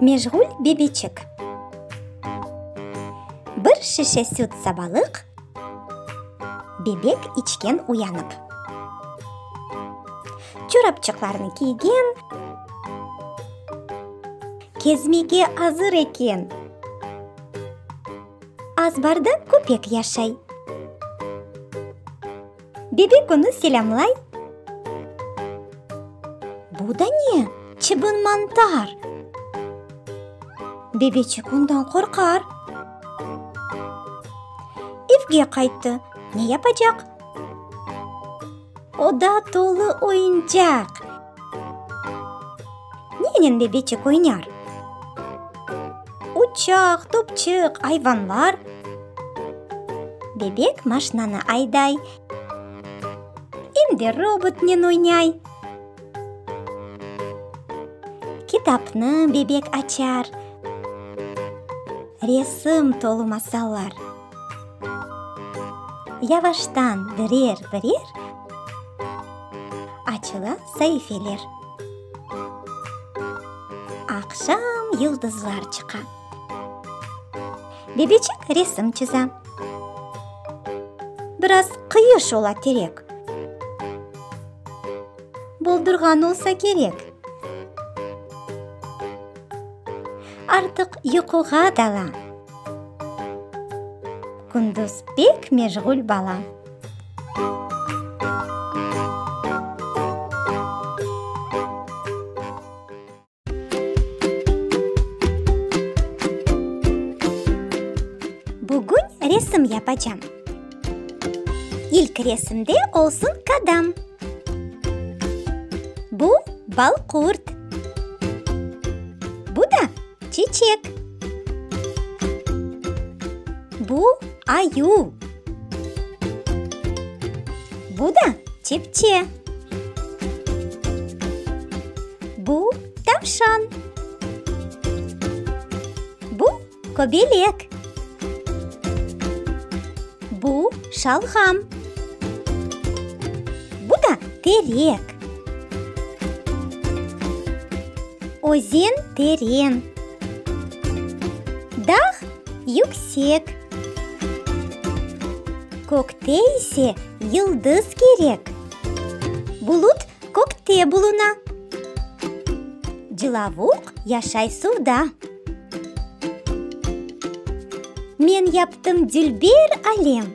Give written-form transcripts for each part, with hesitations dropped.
Meşğul bebeçik. Bir şişe süt sabalıq Bebek içken uyanıp. Çorapçıqlarını kiygen, Kezmege azır eken. Azbarda köpek yaşay. Bebek onı selâmlay. Bu da ne? Çıbın mantar! Bebeçik ondan qorqar. Evge qayttı. Ne yapacaq? Oda tolu oyuncaq. Nenen bebeçik oynar? Uçaq, topçıq, ayvanlar. Bebek maşnanı ayday, em de robotnen oynay. Kitapnı bebek açar, resim tolu masallar. Yavaştan birer-birer açıla saifeler. Aqşam yıldızlar çıqa. Bebeçik resim çıza. Biraz qıyış ola terek. Boldurğan olsa kerek. Artıq yuquğa dala. Kündüz pek meşğul bala. Bugün resim yapacam. İlk resimde olsun kadam. Bu balqurt. Bu da çiçek. Bu ayu. Bu da çipçe. Bu tavşan. Bu kobelek. Bu şalğam. Bu da terek. Özen teren. Dağ yüksek. Kökte ise yıldız kerek. Bulut kökte buluna. Cılavuq yaşay suvda. Men yaptım dülber alem,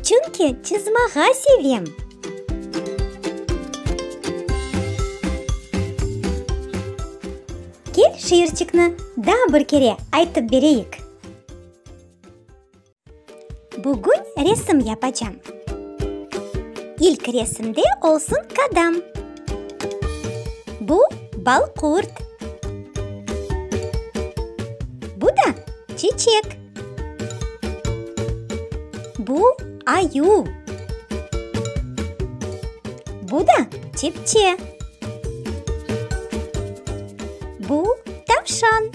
Çünki çızmağa sevem. Kel, şiirçikni daa bir kere aytıp bereyik. Bugün resim yapacam. İlk resimde olsun kadam. Bu balqurt. Bu da çiçek. Bu ayu. Bu da çipçe. Bu tavşan.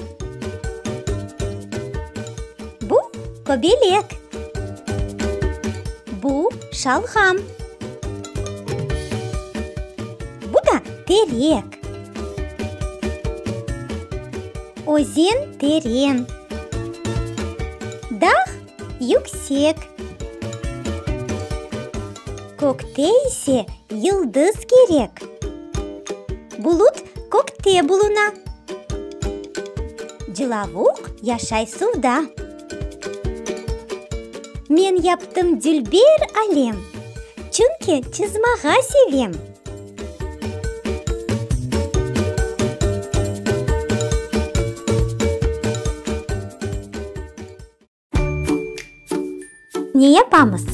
Bu kobelek. Bu şalğam. Bu da terek. Özen teren. Dağ yüksek. Kökte ise yıldız kerek. Bulut kökte buluna. Cılavuq yaşay suvda. Men yaptım dülber alem, Çünki çızmağa sevem. Ne yapamız?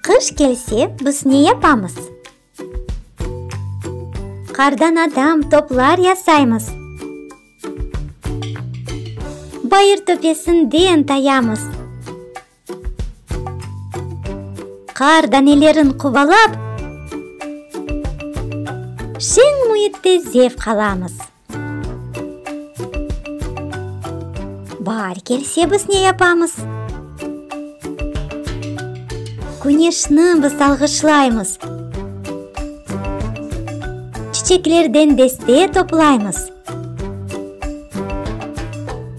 Qış kelse, biz ne yapamız? Qardan adam, toplar yasaymız. Bayır töpesinden tayamız. Qar danelerin quvalap, şeñ müitte zevq alamız. Baar kelse biz ne yapamız? Küneşni biz alğışlaymız. Çiçeklerden deste toplaymız.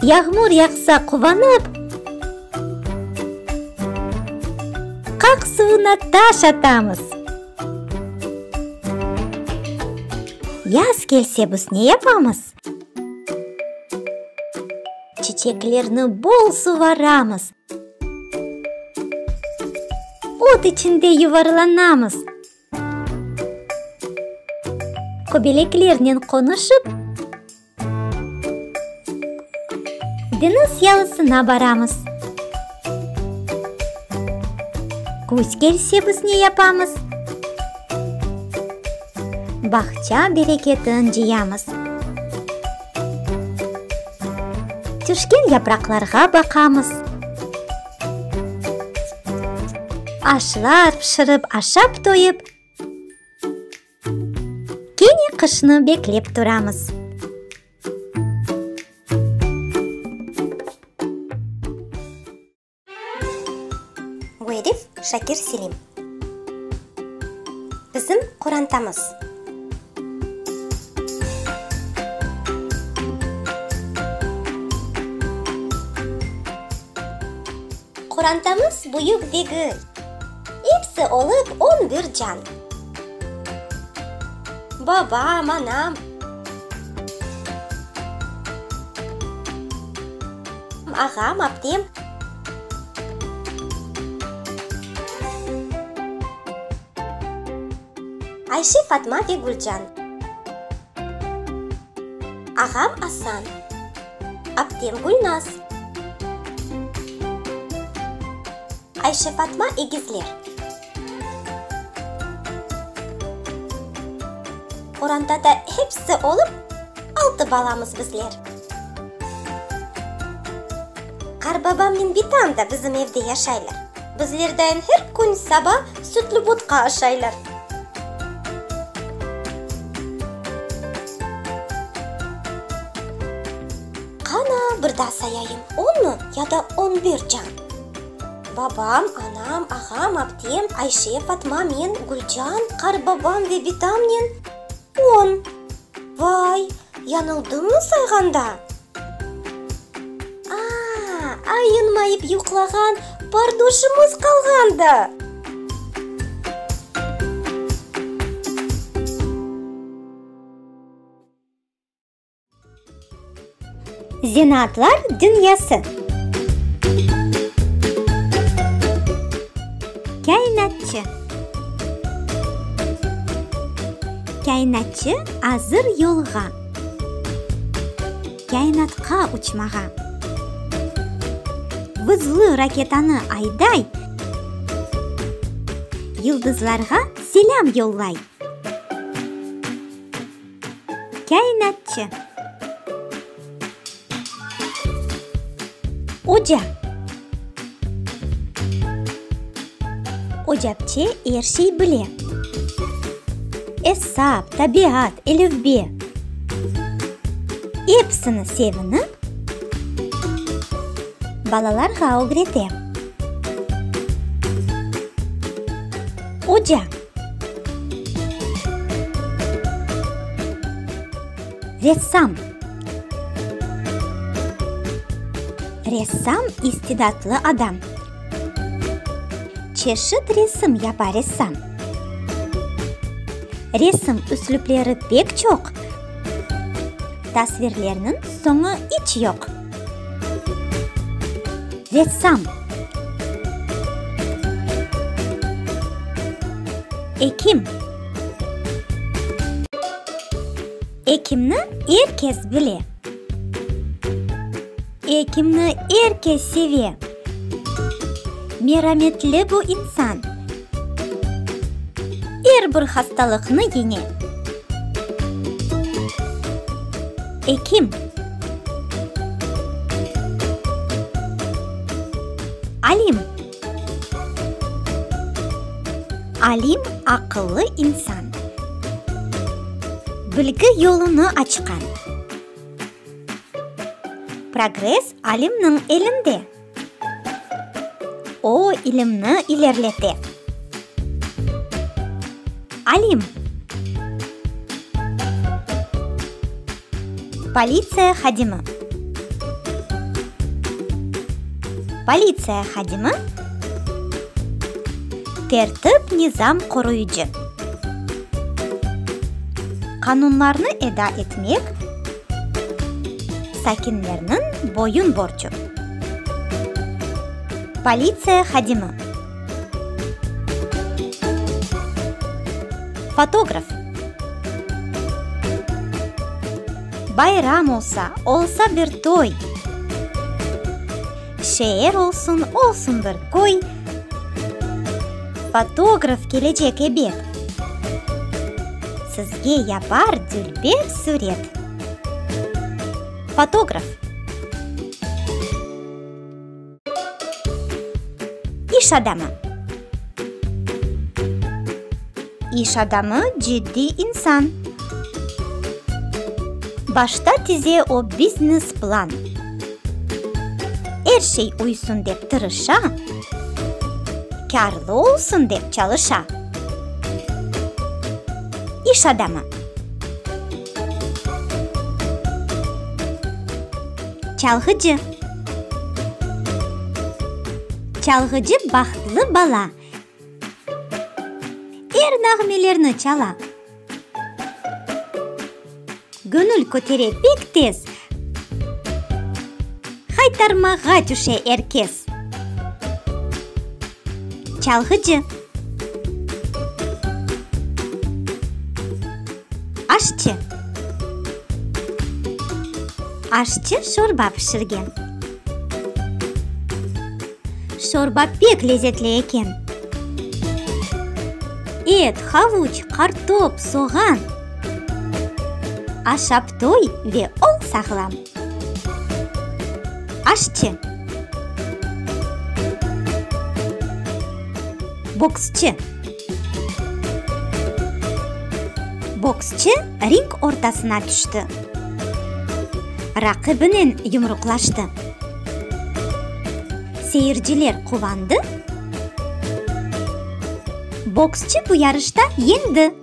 Yağmur yağsa quvanıp, Qaq suvuna taş atamız. Yaz kelse biz ne yapamız? Çiçeklerni bol suvaramız. Ot içinde yuvarlanamız. Kobeleklernen qonuşıp, deñiz yalısına baramız. Küz kelse biz ne yapamız? Bağça bereketin cıyamız. Tüşken yapraqlarğa baqamız. Aşlar pişirip aşap toyıp, kene qışnı beklep turamız. Müellif Şakir Selim. Bizim qorantamız. Qorantamız büyük degil, episi olıp on bir can. Babam, anam, ağam, aptem. Ayşe, Fatma ve Gülcan. Ağam Asan. Aptem Gülnaz. Ayşe, Fatma egizler. Qorantada hepsi olıp altı balamız bizler. Qarbabamnen bitam da bizim evde yaşaylar. Bizlerdayin her kün saba sütlü botqa aşaylar. Qana, bir daa sayayım, onmı ya da on bir can? Babam, anam, ağam, aptem, Ayşe, Fatma, men, Gülcan, qarbabam ve bitamnen on. Vay, yañıldımmı sayğanda? A, ayınmayıp yuqlağan pardoşımız qalğan da! Zenaatlar dünyası. Kâinatçı. Kâinatçı azır yolğa. Kâinatqa uçmağa. Vızlı raketanı ayday, Yıldızlarğa selâm yollay. Kâinatçı. Oca. Ocapçe er şey bile. Esap, tabiat, elifbe. Episini sevinip, balalarğa ögrete. Oca. Ressam. Ressam istidatlı adam. Çeşit resim yapa ressam. Resim üslüpleri pek çoq, tasvirlerniñ soñu iç yoq. Ressam. Ekim. Ekimni er kes bile. Ekimni er kes seve. Merametli bu insan. Er bir hastalıqnı yeñe. Ekim. Alim. Alim aqıllı insan. Bilgi yolunı açqan. Progress alimniñ elinde. O, ilimni ilerlete. Alim. Politsiya hadimi. Politsiya hadimi, tertip-nizam qoruyıcı. Qanunlarnı eda etmek, sakinlerniñ boyun borcu. Politsiya hadimi. Fotograf. Bayram olsa, olsa bir toy. Şeer olsun, olsun bir köy. Fotograf kelecek ebet. Sizge yapar dülber süret. Fotograf. İş adamı. İş adamı ciddiy insan. Başta tize o biznes plan. Er şey uysun dep tırışa, Kârlı olsun dep çalışa. İş adamı. Çalğıcı. Çalğıcı bahtlı bala, Er nağmelerni çala. Göñül kötere pek tez, Haytarmağa tüşe er kes. Çalğıcı. Aşçı. Aşçı şorba pişirgen. Şorba pek lezetli eken. Et, havuç, qartop, soğan. Aşap toy ve ol sağlam. Aşçı. Boksçı. Boksçı ring ortasına tüşti. Raqibinen yumruqlaştı. Seyirciler quvandı. Boksçı bu yarışta yeñdi.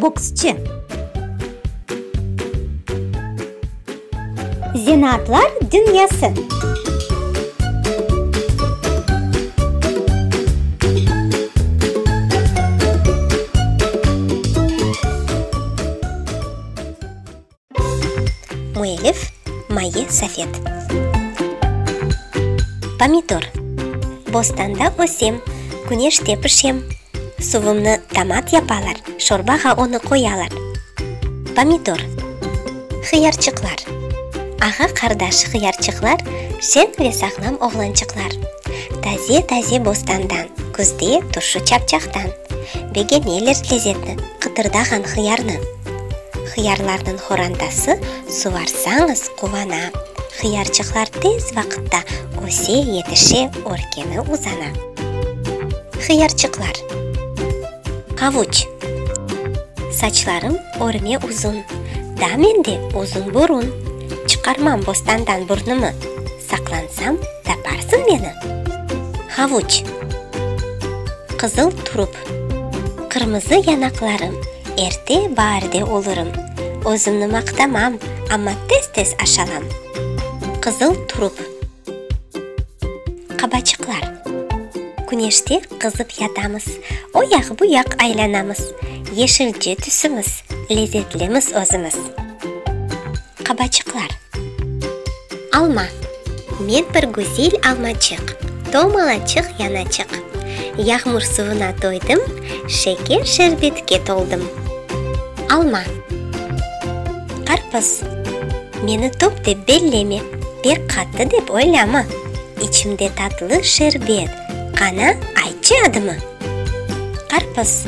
Boksçı. Zenaatlar dünyası. Müellif Maye Safet. Pomidor. Bostanda ösem, küneşte pişem. Suvumnı tomat yapalar, şorbağa onı qoyalar. Pomidor. Hıyarçıqlar. Ağa-qardaş hıyarçıqlar, şeñ ve sağlam oğlançıqlar. Taze-taze bostandan, küzde turşu çapçaqtan. Begeneler lezetni, qıtırdağan hıyarnı. Hıyarlarnıñ horantası suvarsañız quvana. Hıyarçıqlar tez vaqıtta öse, yetişe, örkeni uzana. Hıyarçıqlar. Havuç. Saçlarım örme uzun, Da mende uzun burun. Çıqarmam bostandan burnumı, Saqlansam, taparsıñ meni. Havuç. Qızıl turup. Qırmızı yanaqlarım, Erte baarde olurım. Özümni maqtamam, Amma tez-tez aşalam. Qızıl turup. Qabaçıqlar. Küneşte qızıp yatamız, O yaq-bu yaq aylanamız. Yeşilce tüsümiz, Lezetlimiz özümiz. Qabaçıqlar. Alma. Men bir güzel almaçıq, Tomalaçıq yanaçıq. Yağmur suvuna toydım, Şeker şerbetke toldım. Alma. Qarpız. Meni top dep belleme, Pek qattı dep oylama. İçimde tatlı şerbet, Qana, aytçı adımı? Qarpız.